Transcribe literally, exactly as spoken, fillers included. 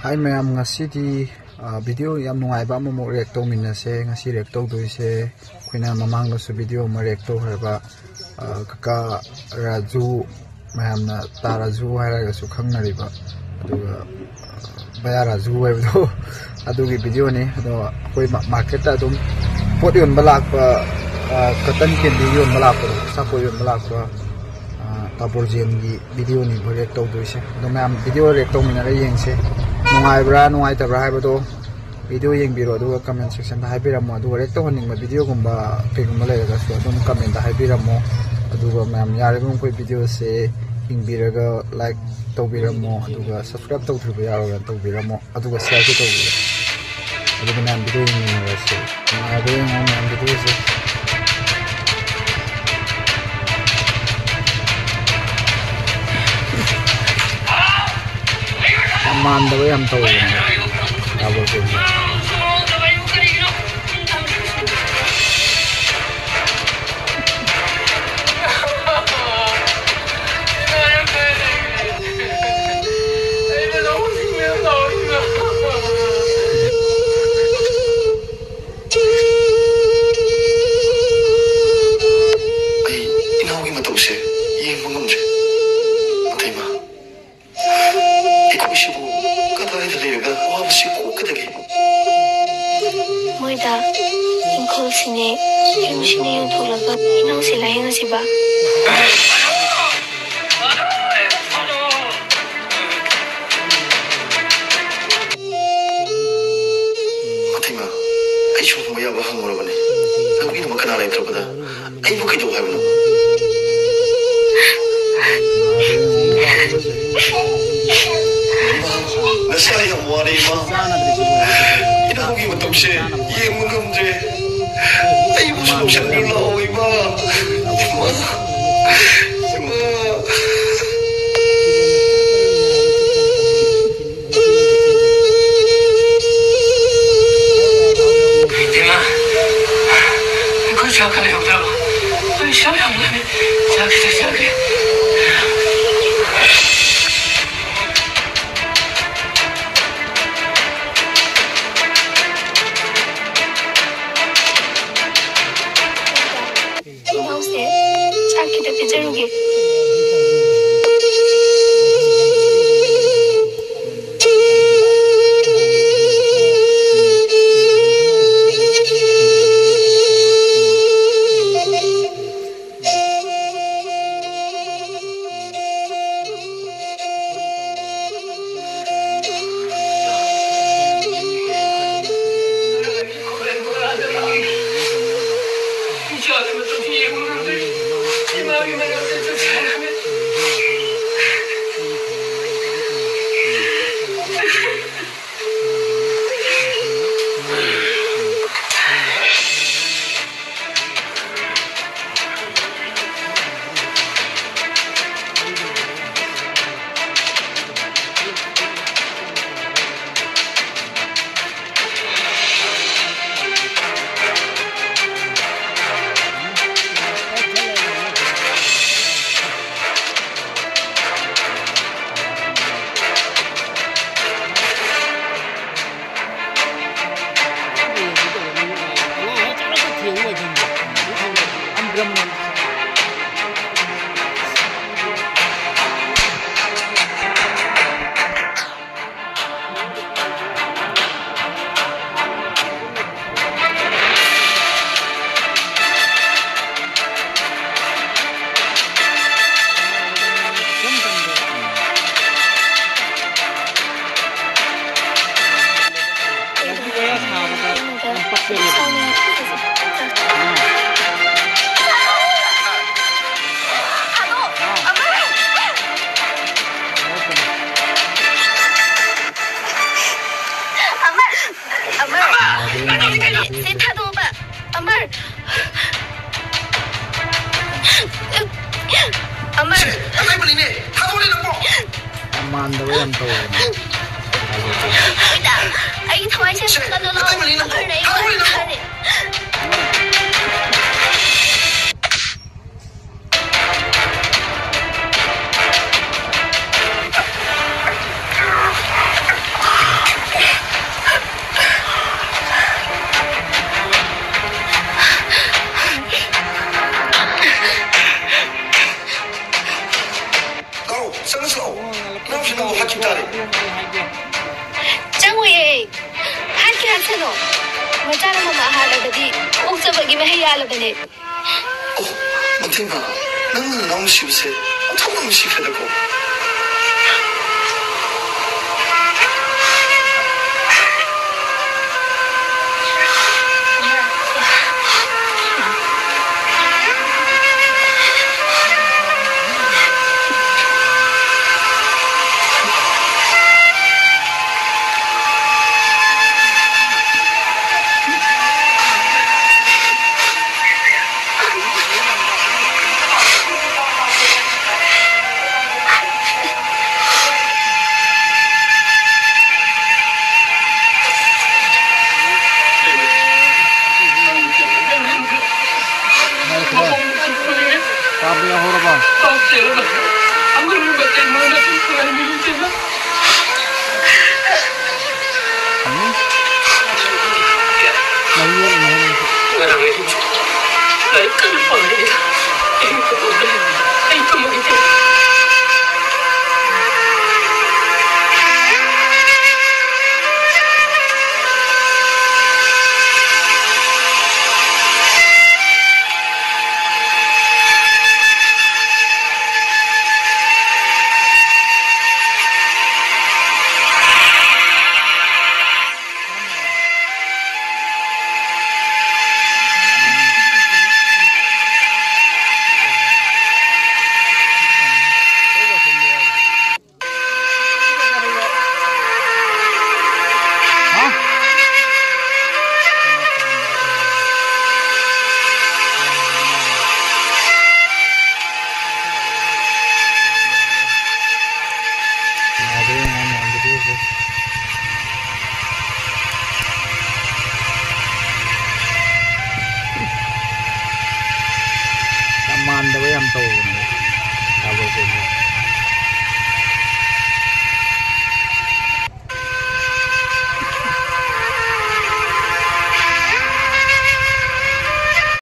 ꯍꯥꯏ ꯃꯌꯥꯝ, ꯉꯁꯤꯗꯤ ꯚꯤꯗꯤꯑꯣ ꯌꯥꯝ ꯅꯨꯡꯉꯥꯏꯕ ꯑꯃꯃꯨꯛ ꯔꯤꯌꯦꯛ ꯇꯧꯃꯤꯟꯅꯁꯦ꯫ ꯉꯁꯤ ꯔꯤꯌꯦꯛ ꯇꯧꯗꯣꯏꯁꯦ, ꯑꯩꯈꯣꯏꯅ ꯃꯃꯥꯡꯗꯁꯨ ꯚꯤꯗꯤꯑꯣ ꯑꯃ ꯔꯤꯌꯦꯛ ꯇꯧꯈ꯭ꯔꯕ, ꯀꯀꯥ ꯔꯥꯖꯨ, ꯃꯌꯥꯝꯅ ꯇꯥ ꯔꯥꯖꯨ ꯍꯥꯏꯔꯒꯁꯨ ꯈꯪꯅꯔꯤꯕ, ꯑꯗꯨꯒ ꯕꯌꯥ ꯔꯥꯖꯨ ꯍꯥꯏꯕꯗꯣ, ꯑꯗꯨꯒꯤ ꯚꯤꯗꯤꯑꯣꯅꯤ꯫ ꯑꯗꯣ ꯑꯩꯈꯣꯏ ꯃꯥꯔꯀꯦꯠꯇ ꯑꯗꯨꯝ ꯄꯣꯠ ꯌꯣꯟꯕ ꯂꯥꯛꯄ, ꯀꯇꯟ ꯀꯦꯟꯗꯤ ꯌꯣꯟꯕ ꯂꯥꯛꯄꯗꯣ, ꯑꯆꯥꯄꯣꯠ ꯌꯣꯟꯕ ꯂꯥꯛꯄ, ꯇꯥꯕꯣꯔꯖꯦꯟꯒꯤ ꯚꯤꯗꯤꯑꯣꯅꯤ ꯑꯩꯈꯣꯏ ꯔꯤꯌꯦꯛ ꯇꯧꯗꯣꯏꯁꯦ꯫ ꯑꯗꯣ ꯃꯌꯥꯝ ꯚꯤꯗꯤꯑꯣ ꯔꯤꯌꯦꯛ ꯇꯧꯃꯤꯟꯅꯔ ꯌꯦꯡꯁꯦ꯫ ꯅꯨꯡꯉꯥꯏꯕ꯭ꯔꯥ ꯅꯨꯡꯉꯥꯏꯇꯕ꯭ꯔꯥ ꯍꯥꯏꯕꯗꯣ ꯚꯤꯗꯤꯑꯣ ꯌꯦꯡꯕꯤꯔꯣ, ꯑꯗꯨꯒ ꯀꯃꯦꯟ ꯁꯦꯛꯁꯟꯗ ꯍꯥꯏꯕꯤꯔꯝꯃꯣ꯫ ꯑꯗꯨꯒ ꯔꯤꯌꯦꯛ ꯇꯧꯍꯟꯅꯤꯡꯕ ꯚꯤꯗꯤꯑꯣꯒꯨꯝꯕ ꯀꯩꯒꯨꯝꯕ ꯂꯩꯔꯒꯁꯨ ꯑꯗꯨꯝ ꯀꯃꯦꯟꯗ ꯍꯥꯏꯕꯤꯔꯝꯃꯣ꯫ ꯑꯗꯨꯒ ꯃꯌꯥꯝ ꯌꯥꯔꯤꯕ ꯃꯈꯣꯏ ꯚꯤꯗꯤꯑꯣꯁꯦ ꯌꯦꯡꯕꯤꯔꯒ ꯂꯥꯏꯛ ꯇꯧꯕꯤꯔꯝꯃꯣ, ꯑꯗꯨꯒ ꯁꯕꯁꯀ꯭ꯔꯥꯏꯕ ꯇꯧꯗ꯭ꯔꯤꯕ ꯌꯥꯎꯔꯒꯅ ꯇꯧꯕꯤꯔꯝꯃꯣ, ꯑꯗꯨꯒ ꯁꯤꯌꯥꯔꯁꯨ ꯇꯧꯕꯤꯔꯣ꯫ ꯑꯗꯨꯒ ꯃꯌꯥꯝ ꯚꯤꯗꯤꯑꯣ ꯌꯦꯡꯃꯤꯟꯅꯔꯁꯦ꯫ ꯅꯨꯡꯉꯥꯏꯕ꯭ꯔꯥ ꯌꯦꯡꯉꯣ ꯃꯌꯥꯝ ꯚꯤꯗꯤꯑꯣꯁꯦ꯫ ꯌꯥꯝ ꯃꯥꯟꯗꯕ ꯌꯥꯝ ꯇꯧꯋꯦ꯫ ꯇꯥꯕ꯭ꯔꯣ? ꯑꯩ ꯏꯅꯥꯎꯒꯤ ꯃꯇꯧꯁꯦ ꯌꯦꯡꯕ ꯉꯝꯗ꯭ꯔꯦ꯫ ꯃꯇꯩꯃ, ꯑꯩꯈꯣꯏꯁꯤꯕꯨ ꯀꯗꯥꯏꯗ ꯂꯩꯔꯒ ꯑꯋꯥꯕꯁꯤ ꯀꯣꯛꯀꯗꯒꯦ? ꯃꯣꯏꯗ ꯏꯪꯈꯣꯜꯁꯤꯅꯦ, ꯌꯨꯝꯁꯤꯅꯦ ꯌꯣꯟꯊꯣꯛꯂꯒ ꯏꯅꯥꯎꯁꯦ ꯂꯥꯏꯌꯦꯡꯉꯁꯤꯕ꯫ ꯃꯇꯩꯃ, ꯑꯩꯁꯨ ꯍꯪꯕ ꯌꯥꯕ ꯍꯪꯉꯨꯔꯕꯅꯤ꯫ ꯂꯧꯕꯤꯅꯕ ꯀꯅꯥ ꯂꯩꯇ꯭ꯔꯕꯗ ꯑꯩꯕꯨ ꯀꯩꯗꯧ ꯍꯥꯏꯕꯅꯣ? ꯏꯃꯥ, ꯉꯁꯤ ꯑꯩ ꯌꯥꯝ ꯋꯥꯔꯦ, ꯏꯃꯥ꯫ ꯏꯅꯥꯎꯒꯤ ꯃꯇꯧꯁꯦ ꯌꯦꯡꯕ ꯉꯝꯗ꯭ꯔꯦ꯫ ꯑꯩꯕꯨꯁꯨ ꯂꯧꯁꯤꯟꯕꯤꯔꯨ ꯂꯥꯛꯑꯣ, ꯏꯃꯥ꯫ ꯏꯃꯥ, ꯏꯃꯥ꯫ ꯏꯃꯥ, ꯑꯩꯈꯣꯏ ꯆꯥꯛꯀ ꯂꯩꯍꯧꯗ꯭ꯔꯕꯣ? ꯑꯩ ꯆꯥꯛ ꯌꯥꯝ ꯂꯥꯝꯃꯦ꯫ ꯆꯥꯛ ꯈꯤꯇ ꯆꯥꯒꯦ꯫ ꯁꯦ, ꯆꯥꯛ ꯈꯤꯇ ꯄꯤꯖꯔꯨꯒꯦ꯫ ꯑꯃꯔ! ꯑꯃꯔ! ꯁꯤ ꯊꯥꯗꯣꯛꯑꯣꯕ! ꯑꯃꯔ! ꯑꯃꯔ! ꯁꯦ, ꯑꯇꯩꯕꯅꯤꯅꯦ! ꯊꯥꯗꯣꯛꯑꯣꯅꯦ ꯅꯪꯕꯣ! ꯃꯥꯟꯗꯕ ꯌꯥꯝ ꯇꯧꯕꯅꯦ꯫ ꯍꯣꯏꯗ, ꯑꯩꯒꯤ ꯊꯋꯥꯏꯁꯦ ꯁꯦ, ꯀꯜꯂꯣ, ꯂꯥꯛꯑꯣ꯫ ꯑꯇꯩꯕꯅꯤ ꯅꯪꯕꯣ! ꯑꯃꯔꯅ ꯑꯩ ꯊꯥꯗꯣꯛꯑꯣꯅꯦ ꯅꯪꯕꯣ! ꯐꯥꯔꯦ꯫ ꯑꯣ, ꯃꯇꯩꯃ, ꯅꯪꯅ ꯅꯅꯥꯎ ꯅꯨꯡꯁꯤꯕꯁꯦ ꯑꯣꯟꯊꯣꯛꯅ ꯅꯨꯡꯁꯤꯈ꯭ꯔꯦꯗꯀꯣ꯫ ꯀꯥꯞꯄ ꯌꯥꯍꯧꯔꯕ? ꯎꯝ? ꯃꯌꯦꯛꯅꯦ꯫